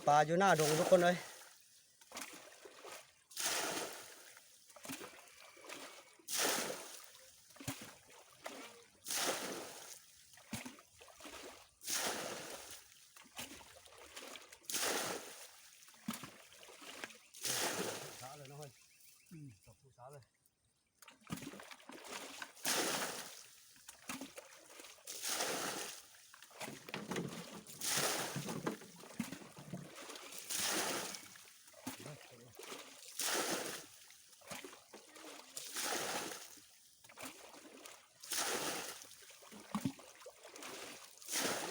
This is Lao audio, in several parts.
ປາຢູ່ໜ້າດົງທຸກຄົນເອີຍ. ສາເລີຍເນາະເຮີ້ຍ ອືມ ດອກພູສາເລີຍ.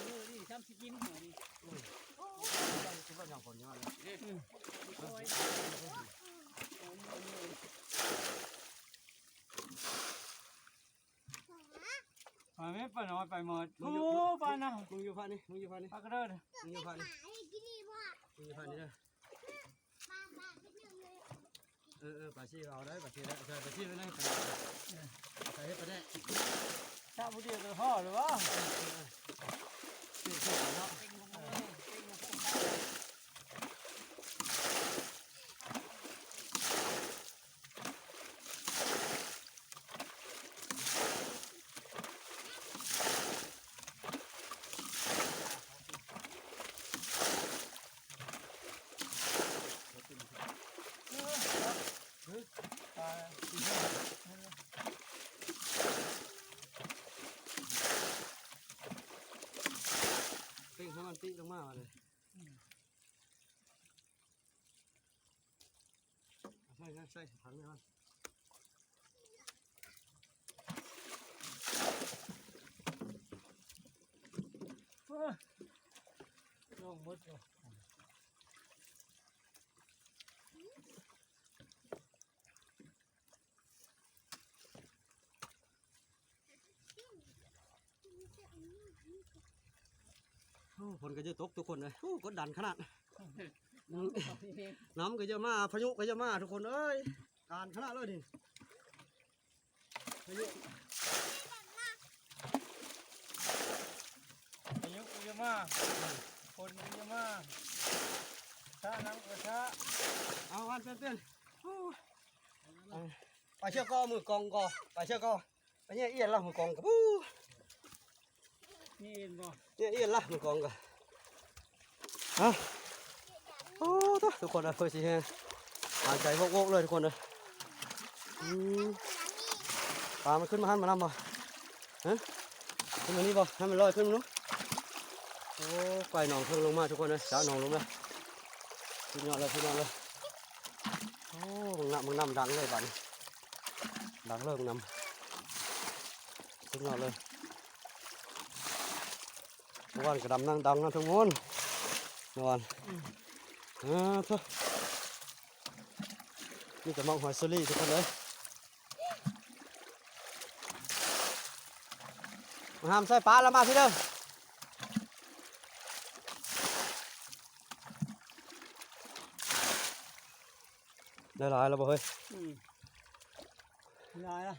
ມື້ນີ້ຊ້ຳຊິກິນຫົວນີ້ ໂອ້ຍ ໂອ້ຍ ໂອ້ຍ ຍັງຄົນຢູ່ຫັ້ນເລີຍ ອືມ ໄປແມ່ ປ້ານ້ອຍ ໄປໝົດ ມຶງຢູ່ ໂອ້ ປ້ານະ ມຶງຢູ່ພາກນີ້ ມຶງຢູ່ພາກນີ້ ພາກກະເດີ ມຶງຢູ່ພາກນີ້ ມຶງຢູ່ພາກນີ້ເດີ. ເອີ ເອີ ປາຊີເອົາໄດ້ ປາຊີໄດ້ ໃສ່ປາຊີໄວ້ເລີຍ ໃສ່ເຮັດປາແດກ ຊະຜູ້ດຽວກໍພໍແລ້ວຫວາ ເອີ ເອີ ເອີ ເປັນເນາະ ເປັນ ເປັນໃຫ້ມັນຕິລົງມາວ່າເລີຍ. ໃສ່ ໃສ່ ໃສ່ຖັງນີ້ກ່ອນ ເອີ ລົງໝົດເລີຍ ໂອ້ ຝົນກໍຈະຕົກທຸກຄົນເອີຍ ໂອ້ ກົດດັນຂະໜາດ ອືມ ນ້ຳກໍຈະມາ ພາຍຸກໍຈະມາທຸກຄົນເອີຍ ການຂະໜາດເລີຍນີ້ ພາຍຸ ພາຍຸກໍຈະມາ ຝົນກໍຈະມາ ຊະນ້ຳກໍຊະ ເອົາ ຫວານ ປ່ຽນ ປ່ຽນ ໂອ້ ໄປເຊືອກກໍ ມືກອງກໍ ໄປເຊືອກກໍ. ໄປແຍ່ອຽນລະ ມືກອງກະປູ ແຍ່ອຽນບໍ່ ແຍ່ອຽນລະ ມືກອງກະ ຮະ ໂອ້ ຕາ ທຸກຄົນເອີຍ ເພິ່ນຊິແຮງ ຫາຍໃຈໂວກໆເລີຍທຸກຄົນເອີຍ ອືມ ປາມັນຂຶ້ນມາຫັ້ນມານຳບໍ່ ຮະ ຂຶ້ນມານີ້ບໍ່ ໃຫ້ມັນລອຍຂຶ້ນມາດູ ໂອ້ ໄກໜອງເທິງລົງມາທຸກຄົນເອີຍ ສະໜອງລົງມາ ສຸດຍອດເລີຍ ສຸດຍອດເລີຍ ໂອ້ ເບິ່ງນ້ຳ ເບິ່ງນ້ຳດັງເລີຍບາດນີ້ ດັງເລີຍເບິ່ງນ້ຳ ສຸດຍອດເລີຍ ເມື່ອວານກໍດຳນຳ ດຳນຳທັງໝົດ ເມື່ອວານ ອືມ ເອີ ໂທ້ ມີແຕ່ໝາກຫອຍເຊີຣີທຸກຄົນເອີຍ ມາຫາມໃສ່ປາລະ ມາພີ້ເດີ. ໄດ້ຫຼາຍແລ້ວບໍ່ເຮີ້ຍ? ອືມ ຫຼາຍລະ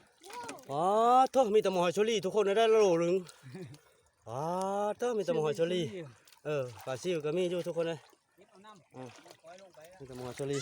ອໍ ໂທ້ ມີແຕ່ໝາກຫອຍເຊີຣີທຸກຄົນ ໄດ້ໂລໜຶ່ງ ອໍ ໂທ້ ມີແຕ່ໝາກຫອຍເຊີຣີ ເອີ ປາຊິວກໍມີຢູ່ທຸກຄົນເອີຍ ເກັບເອົານ້ຳ ເອີ ມີແຕ່ໝາກຫອຍເຊີຣີ